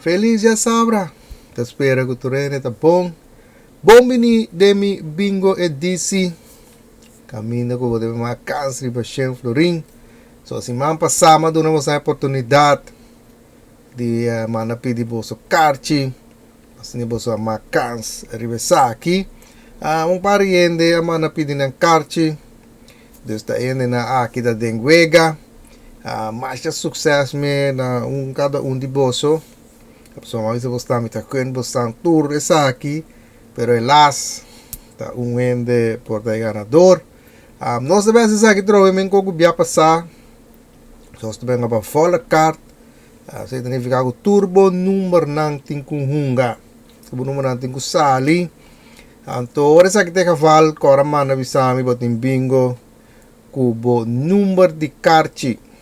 Felis djasabra! Ta spera ku tur hende ta bon. Bon bini den mi bingo edisi. Kaminda ku bo debe maka kans riba shen florin. So siman pasá mi a duna boso e oportunidat di manda pidi boso karchi. Asina boso a maka kans riba esaki. Un par di hende a manda pidi nan karchi. Dus ta hendenan aki ta den wega. Masha sukses me na un kada un di boso. Pasobra mi a bisa bosnan mi ta kuen bosnan tur esaki, pero helaas ta un hende por ta e ganador. Nos ta bes esaki trobe men koku bia pasá. Nos ta benga pa volle kaart. Esei ta nifiká ku tur bo numbernan tin ku hunga. Tur bo numbernan tin ku sali. Anto ora esaki ta e geval, kòrda manda bisa mi bo tin bingo ku bo number di karchi.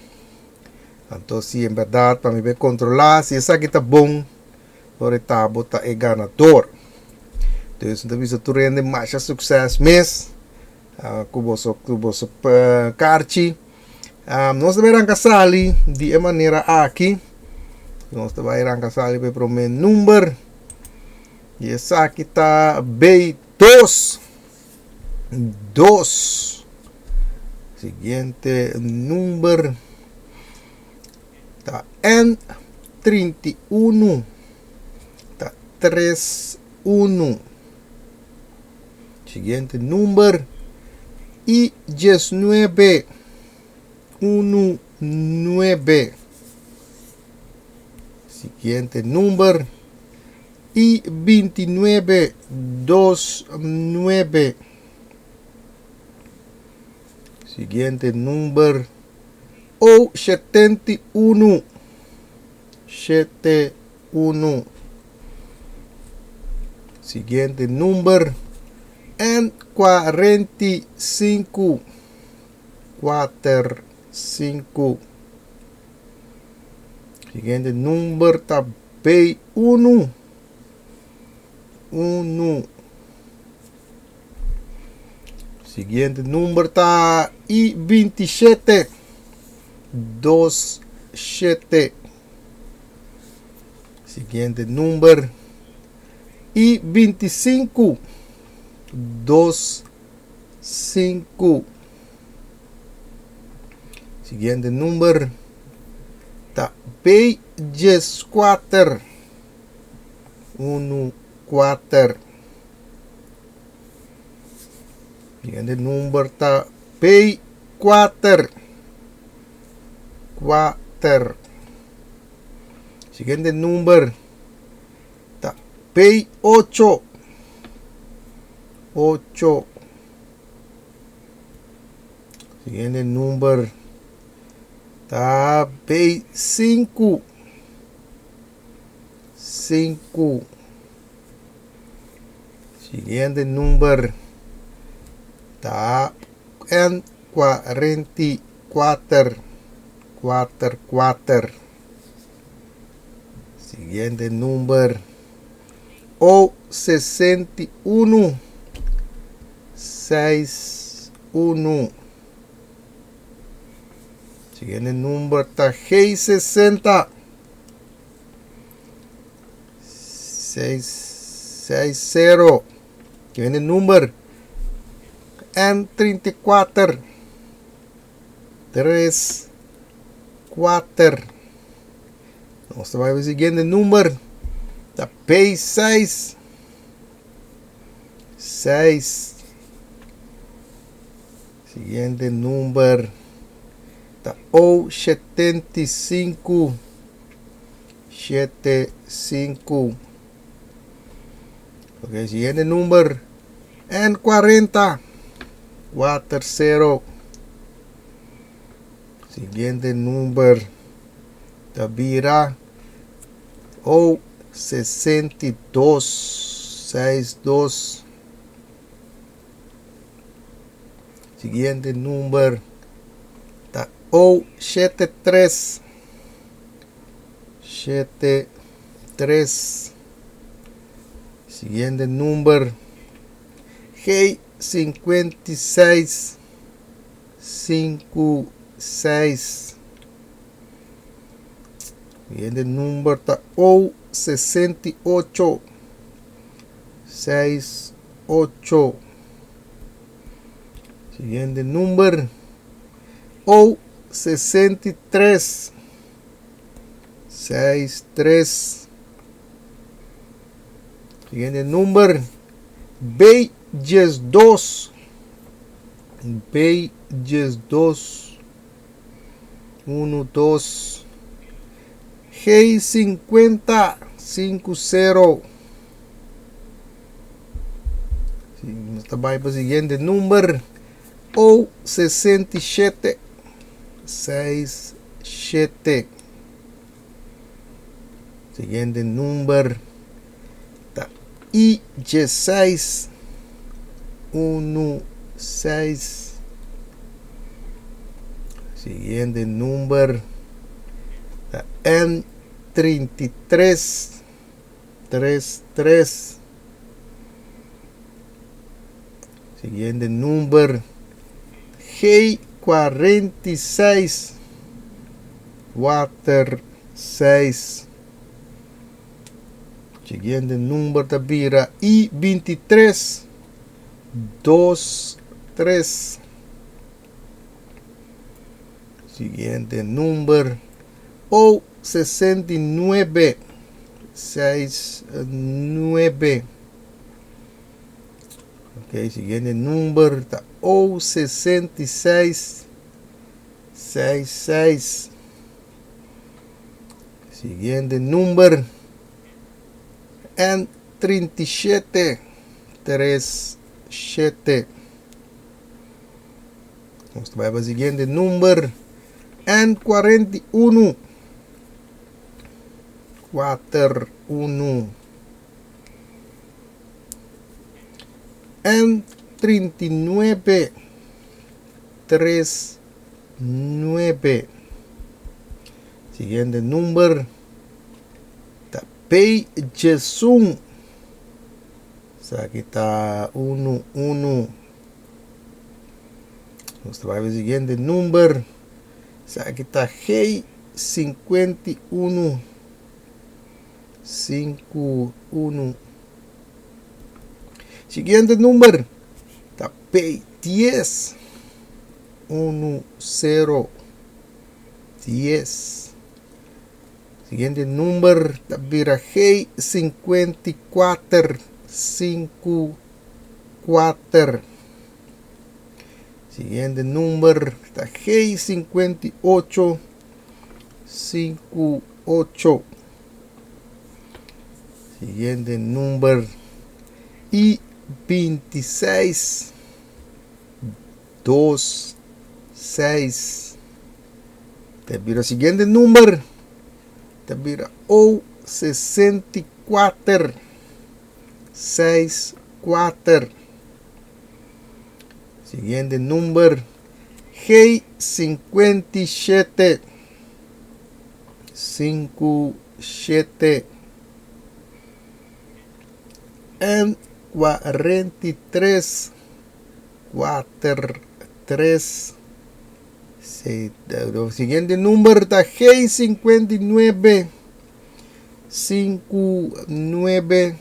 Anto si en bèrdat pa mi por kontrolá si esaki ta bon, ora e ta bo ta e ganador. Dus mi ta bisa tur hende masha sukses mes ku boso ku boso karchi. Nos ta bai ranka sali di e manera aki. Nos ta bai ranka sali pa e promé number. I esaki ta B2. Dos. Siguiente number ta N31. Ta 31. Siguiente number I19. 19. Siguiente number I 29 2 9. Siguiente number O 71 7 1. Siguiente number N 45 4 5. Siguiente number ta B1. 1. Siguiente number ta I27. 2, 7. Siguiente number I25. 2, 5. Siguiente number ta B14. 1, 4. Siguiente number ta B4. 4. Siguiente number ta B8. 8. Siguiente number ta B5. 5. Siguiente number ta N44. 4, 4. Siguiente number O61. 6, 1. Siguiente number ta G60. 6, 6, 0. Siguiente number N34. 3, 4. Nos ta bai pa siguiente number. Ta P6. 6. Siguiente number ta O75. 7, 5. Ok, siguiente number N40. 4, 0. Siguiente number ta bira O62. 6, 2. Siguiente number ta O73. 7, 3. Siguiente number G56. 5, 6. Siguiente number ta O. 68, 6, 8. Siguiente number O 63, 6, 3. Siguiente number B 12, B 12, 1, 2. G 50, 5, 0. Nos ta bai pa siguiente number O 67, 6, 7. Siguiente number ta I 16, 1, 6. Siguiente number ta N 33, 3, 3. Siguiente number G 46, 4, 6. Siguiente number ta bira I 23, 2, 3. Siguiente number O 69, 6, 9. Ok, siguiente number ta O 66, 6, 6. Siguiente number N 37, 3, 7. Nos ta bai pa siguiente number N 41, 4, 1. N 39, 3, 9. Siguiente number ta P 11. Esaki ta 1, 1. Nos ta bai pa siguiente number. Esaki ta G 51, 5, 1. Siguiente number ta P 10, 1, 0, 10. Siguiente number ta bira G 54, 5, 4. Siguiente number ta G 58, 5, 8. Siguiente number I 26, 2, 6. Ta bira siguiente number ta bira O 64, 6, 4. Siguiente number G 57, 5, 7. N 43, 4, 3. Siguiente number ta G 59, 5, 9.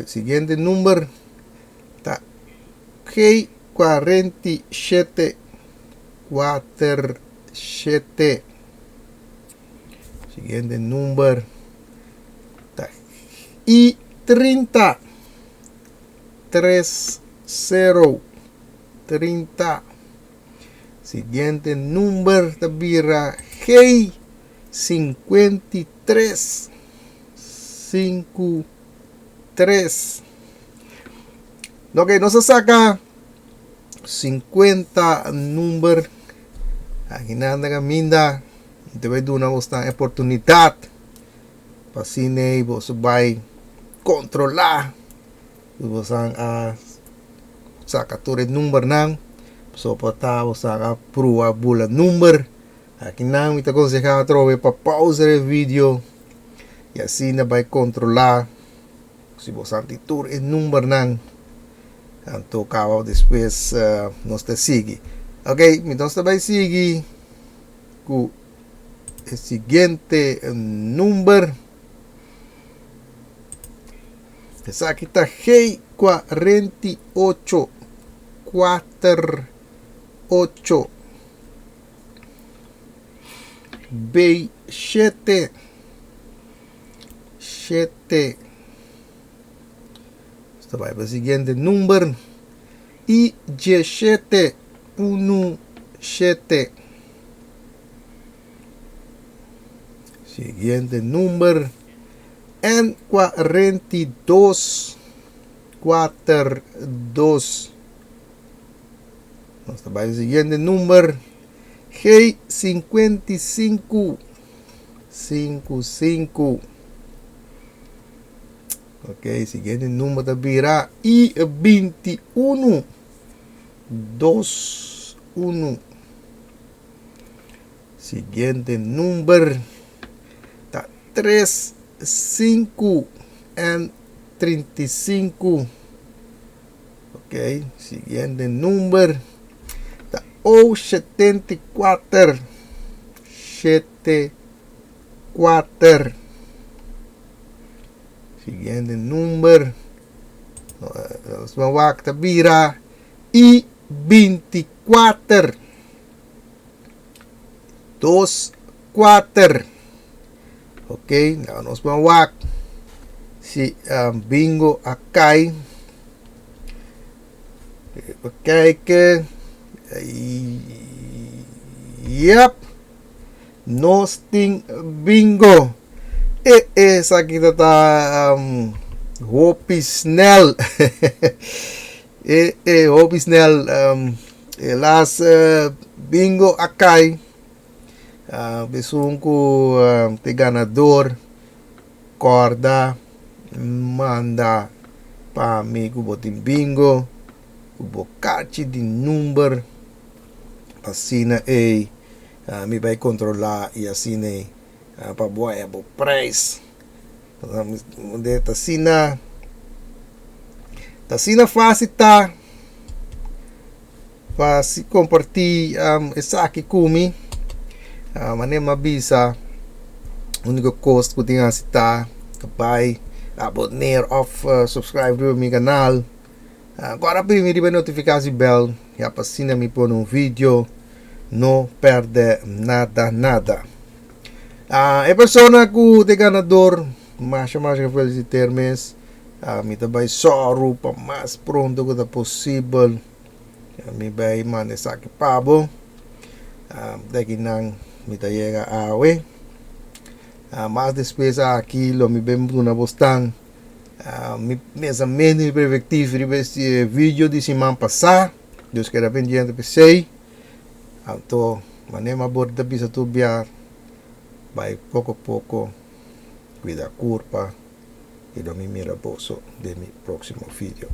Siguiente number ta G 47, 4, 7. Siguiente number ta I 30, 3, 0, 30. Siguiente number ta bira G 53, 5, 3. Ok, nos a saca 50 number. Aki nan ta caminda. Te bai duna bos nan oportunidad pa asina boso bai controla. Bos a saca tur e numbernan. So por ta bos a prueba bula number. Aki nan mi ta aconseha atrobe pa pausa e video y asina bai controla si bos tin tur e numbernan. Anto caba despues nos ta sigui. Ok, nos ta bai sigui cu. E siguiente number. Esaki ta G48 4 8 B7 7. Ta bai pa e siguiente number. I 17 1 7. Siguiente number. N42 4 2. Nos ta bai siguiente number. G55 5 5. Ok, siguiente number ta bira I21 2 1. Siguiente number ta 3 5 en 35. Ok, siguiente number ta O74 7 4. Siguiente number nos ban wak ta bira I24 2 4. Ok, nou nos ban wak si bingo a kai. Even kijken. Yep. Nos tin bingo. E esaki ta ta hopi snel. E e hopi snel. Helaas bingo a kai. Esun ku ta e ganador kòrda manda pa mi ku bo tin bingo ku bo kachi di number asina ei mi bai kontrolá i asina ei pa bo haya bo prijs. Ta asina ta asina fácil ta pa si kompartí esaki ku mi. Manera mi a bisa úniko kos ku tin hasi ta bai aboneer òf subscribe riba mi kanal. Gora primi riba e notifikasi bel ya pa asina mi pone un video no pèrdè nada nada. E persona ku ta e ganador masha masha gefelisiteer mes. Mi ta bai sòru pa mas pronto ku ta posibel mi bai manda esaki pa bo. Deki nan mi ta yega awe. Mas despues aki lo mi bin duna bo stan mi pensamentu mi perspectiva riba e video di siman pasá. Dus keda pendiente p'esei. Anto manera mi a bor ta bisa tur bia bai poko poko kuida kurpa i lo mi mira boso den mi próksimo video.